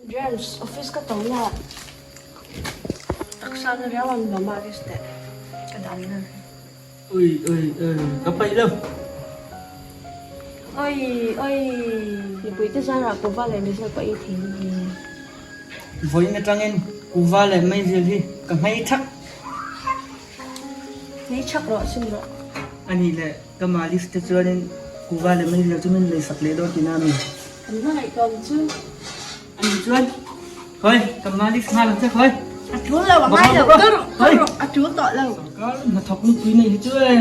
James, office ka to la, taksa na riau ang lo malis teh ka dan ber hi. Ui ui ui ka paih lo. Oi oi mipui te zarah kuva leh meizial pawh ei thei ni hi. Vawiin atangin kuva leh meizial hi ka hmei thak. Hmei thak rawh sim rawh. Anih leh ka malis te chuanin kuva leh meizial chu min leisak leh dawn tihna a mi? Kan hmangaih tawn chu. Anih chuan khawi ka malis nghal ang che khawi. A tul lo a ngai lo ka rawh ka rawh a tul tawh lo. Sorkar hnathawk nupui nei hi chu e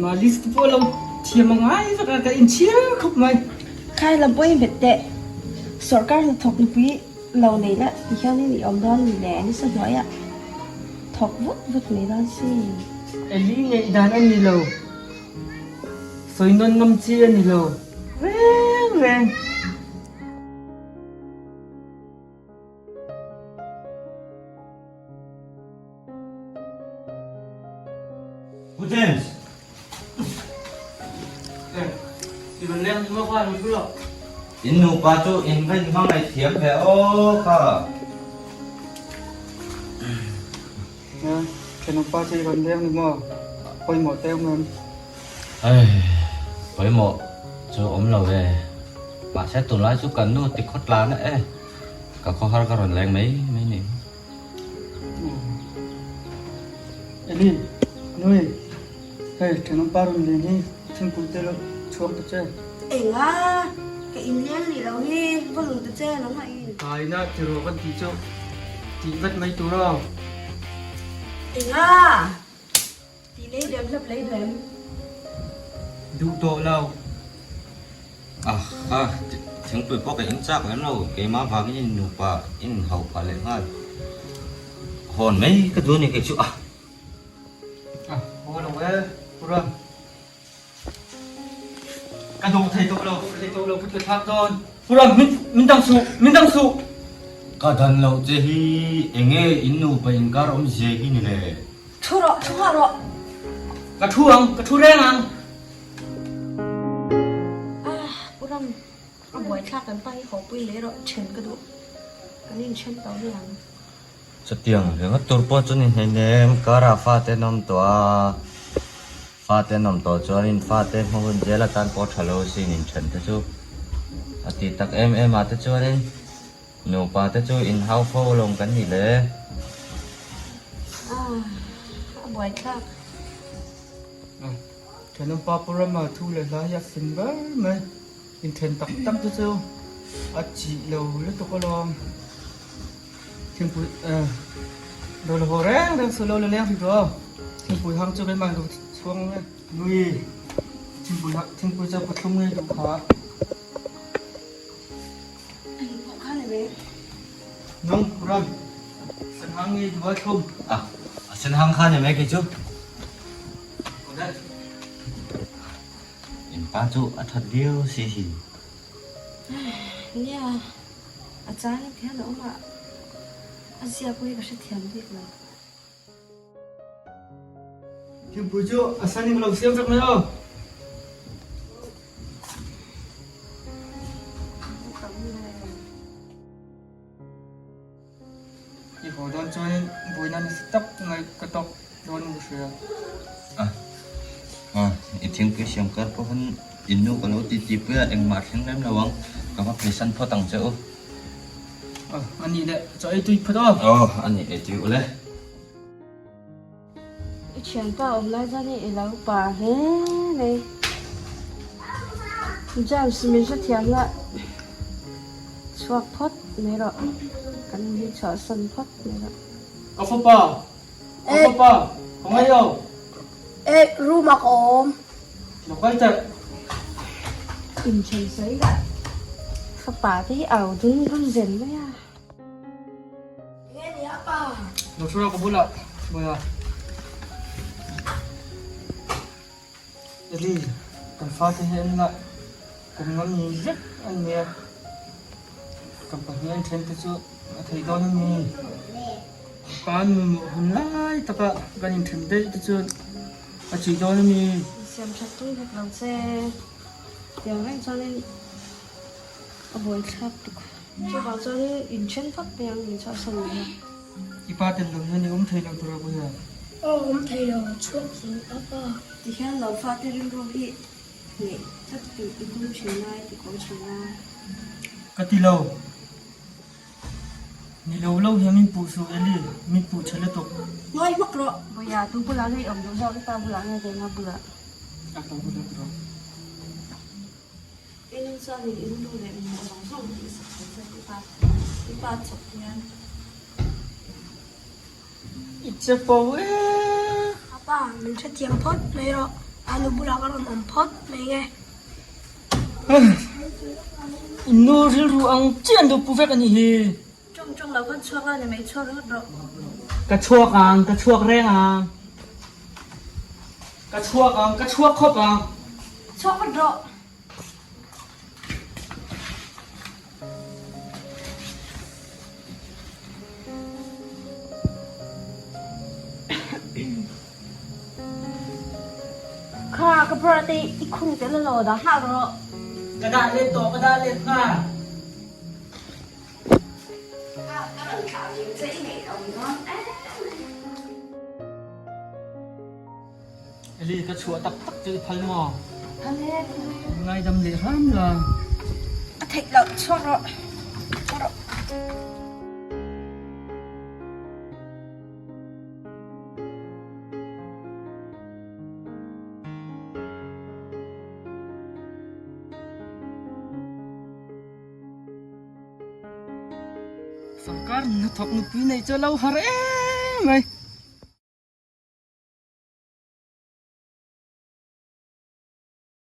malis te pawh lo thiam a ngai vek a ka inchhir khawp mai. Khai lam pawhin bet teh sorkar hnathawk nupui lo nei la ti hianin i awm dawn mi le nisa hnuaiah thawk vut vut mai dawn si. Eli ngaihdan a ni lo. Sawi nawn ngam chi a ni lo reng reng. Pu James! I rawn leng ni maw kha rawn thu rawh. In nupa chu in va in hmangaih thiam ve aw kha. Nia, thenawmpa chu i rawn leng ni maw? Pawimawh te awm em? Ai, pawimawh chu awm lo ve. Mahse tunlai chu kan nu ti khawt tlan e, ka khawhar ka rawn leng mai mai ni. Eli, Nui, hei thenawmpa rawn leng hi thingpui te lo chhuak ta che. Enga, ka inleng nih loh hi, va lung ta che nangmah in. Kaina tiraw kan tih chu tih vat mai tur aw. Enga! Tih lei duem hlap lei duem. Duh tawh lo. Ah ha, thingpui pawh ka in chak lem lo, keimah vangin in nupa in hau phah leh nghal. Hawn mai ka duh a ni kei chu ah. Ah, haw lo e, Pu Ram. Ka dawh thei tawh lo, thei tawh lo ka tla thlak dawn. Pu Ram, min min dang suh, min dang suh! Ka dan loh che hi enge in nupa inkar awmzia hi ni le? Thu rawh, thu nghah rawh. Ka thu ang, ka thu reng ang. Ah, Pu Ram, a buaithlak kan pa hi haw pui leh rawh, then ka duh. Kan inthen tawh mai ang. Chutiang ringawt tur pawh chu ni hleinem, karah fate an awm tawh a, fate an awm tawh chuanin fate hma hun zel atan pawh tha lo sin inthen te chu a ti tak em em ah te chuanin nupa te chu inhau fo alawm kan nih le. Ah, a buaithlak. Thenawmpa Pu Rama thu leh hla hi a fing ber mai. Inthen tak tak te chu a chih lo lutuk alawm. Thingpui eh lo la haw reng reng suh lo la leng hrih tawh aw. Thingpui hang chu keimah in ka chhuang ang e. Nui thingpui hang thingpui chu ka thlum ngei duh kha. Eng pawh kha ni ve. Nang Ram sen hang ngei duh a thlum. Ah a sen hang kha ni mai kei chu. In pa chu a that viau si hi. Nia, a chang in hian a awm a, a zia pawh hi ka hrethiam bik lo. Thingpui chu a san in ka lo siam vek mai aw. I haw dawn chuanin buaina nasa tak ngaih ka tawk dawn in ka hria. A, a, i thingpui siam kar pawhin in nu ka lo ti ti pui a, engmah thleng lem lo ang, ka va pheisan phawt ang che u. A, a nih leh, chaw ei tui phawt aw. Aw, a nih ei tui u le. I thianpa awm lai chuan i lo pa hle mai. James min hrethiam la chhuak phawt mai rawh. Kan hi chhuahsan phawt mai rawh. Ka fapa! Ka fapa! Ka ngai lo! Eh, room ah ka awm. Lo kal teh. Inthen sawi lah. Fapa te hi au dun dun zel mai a. Nge ni a pa? Lo thu rawh ka bulah Bawiha. Eli, kan fate hi an la kum ngam ni zet an nia. Kan pahnih an then te chu a thei dawn a ni. Kan mamawh hun lai taka kan inthen daih te chuan a chih dawn a ni. Siam that tum vek lo che. Tiang reng chuanin a buaithlak tuk. Chuvang chuanin inthen phawt mai ang min chhuahsan mai a. I pa tel lo hian i awm thei lo tur a Puia. Aw awm thei lo, chhuak chu a pa. Tihian lo fate rilru hi hneh tlat tih i tum thin lai ti kawi thin a. Ka ti lo. Ni lo lo hian min puh suh Eli, min puh chhe lutuk. Ngawi hmak rawh. Puia, tu bulah nge i awm duh zawk i pa bulah nge Denga bulah? A pa bulah ka rawh. I nu chuanin i rilru leh mawh zawng zawng tih sak thei che i pa i pa chawp hian. I che fo e. A pa, min hrethiam phawt mai rawh. A nu bulah ka rawn awm phawt mai nge. I nu rilru ang chiah an lo pu vek a nih hi. Ṭawng ṭawng lo khan chhuak la ni mai, chhuak ringawt rawh. Ka chhuak ang, ka chhuak reng ang. Ka chhuak ang, ka chhuak khawp ang. Chhuak vat rawh. Kha ka bra te i khung tel alo dah hlah rawh. Ka dah let tawh, ka dah let nghal. Kha ka rawn thlah ding che i ngaih awm dawn em mai. Eli ka chhuah tak tak chu i phal maw? Phal e, phal e. Ngaidam leh hram la. A theih loh, chhuak rawh. Chhuak rawh. Sorkar hnathawk nupui nei chu a lo har em mai.